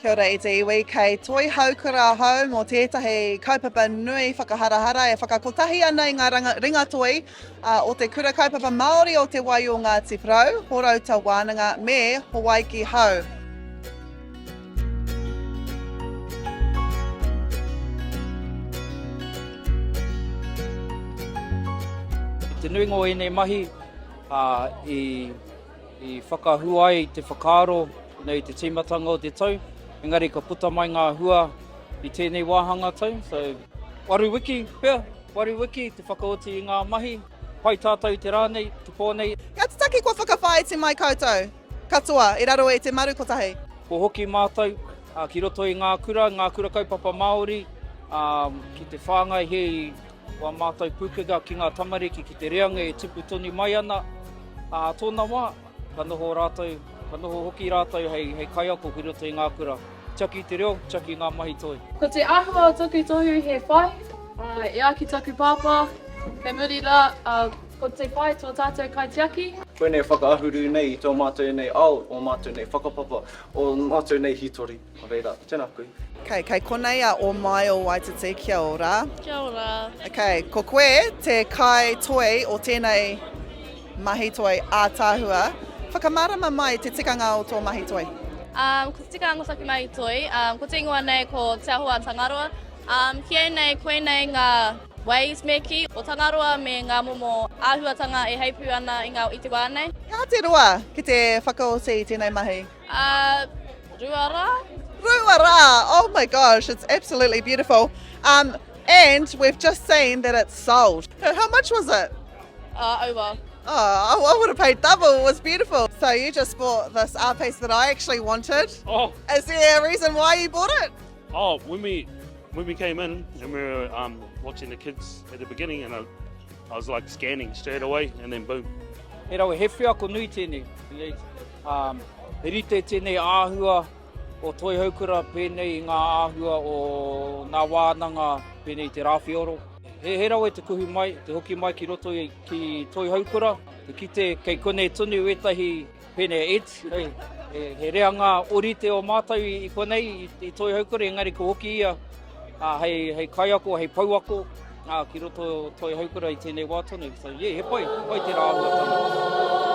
Kia ora e te iwi, kei Toihaukura ahau mō tētahi kaupapa nui whakaharahara e whakakotahi ana i ngā ringatoi o te Kura Kaupapa Māori o Te Wai o Ngāti Porou, Horouta Wānanga me Hawaiki Hou. Te nuinga o ēnei mahi i I whakahua ai te whakaaro nei te tīmatanga o te tau, engari ka puta mai ngā hua i tēnei wāhanga tau. So, waru wiki pea, waru wiki te whakaoti i ngā mahi. Pai tātou te rā nei, te pō nei. Kia tutaki kua whakawhāiti mai koutou katoa i raro i te maru kotahi. Kua hoki mātou ki roto i ngā kura, ngā kura kaupapa Māori, ki te whāngai he i wā mātou pūkenga ki ngā tamariki, ki te reanga e tupu tonu mai ana. Ā tōna wā, ka noho rātou, ka noho hoki rātou hei, hei kaiako ki roto i ngā kura. Tiaki i te reo, tiaki i ngā mahi toi. Ko te āhua o taku tohu he whai, ā, e ai ki taku pāpā, kei muri rā, ā, ko te whai tō tātou kaitiaki. Koinei e whakaahuru nei i tō mātou nei ao, ō mātou nei whakapapa, ō mātou nei hītori. Nō reira, tēnā koe. Okay, kei konei a Omaio Waititi, kia ora. Kia ora. Okay, ko koe te kai toi o tēnei mahi toi ātaahua. Whakamārama mai te tikanga o tō mahi toi. Um, ko te tikanga o taku mahi toi, um, ko te ingoa nei ko Te Aho a Tangaroa. Um, ki au nei, koinei ngā ways me kī o Tangaroa me ngā momo āhuatanga e heipū ana i, ngā, i te wā nei. He aha te roa ki te whakaoti i tēnei mahi? Uh, rua rā. Rua rā! Oh my gosh, it's absolutely beautiful. Um, and we've just seen that it's sold. How much was it? Uh, over. Oh, I would have paid double. It was beautiful. So you just bought this art piece that I actually wanted. Oh. Is there a reason why you bought it? Oh, when we when we came in and we were um, watching the kids at the beginning, and I, I was like scanning straight away, and then boom. He rawe, he wheako nui tēnei. Ā, he rite tēnei āhua o Toihoukura pēnei i ngā āhua o ngā wānanga pēnei i te Rāwheoro. He, he rawe te kuhu mai, te hoki mai ki roto i, ki Toihoukura, te kite kei konei tonu ētahi pēnei Ed, he, he, he reanga orite o mātou i, i konei i, i Toihoukura, engari ko hoki ia ā, hei, hei kaiako, hei pouako ā, ki roto o Toihoukura i tēnei wā tonu. So, yeah, he pai, pai tērā āhuatanga.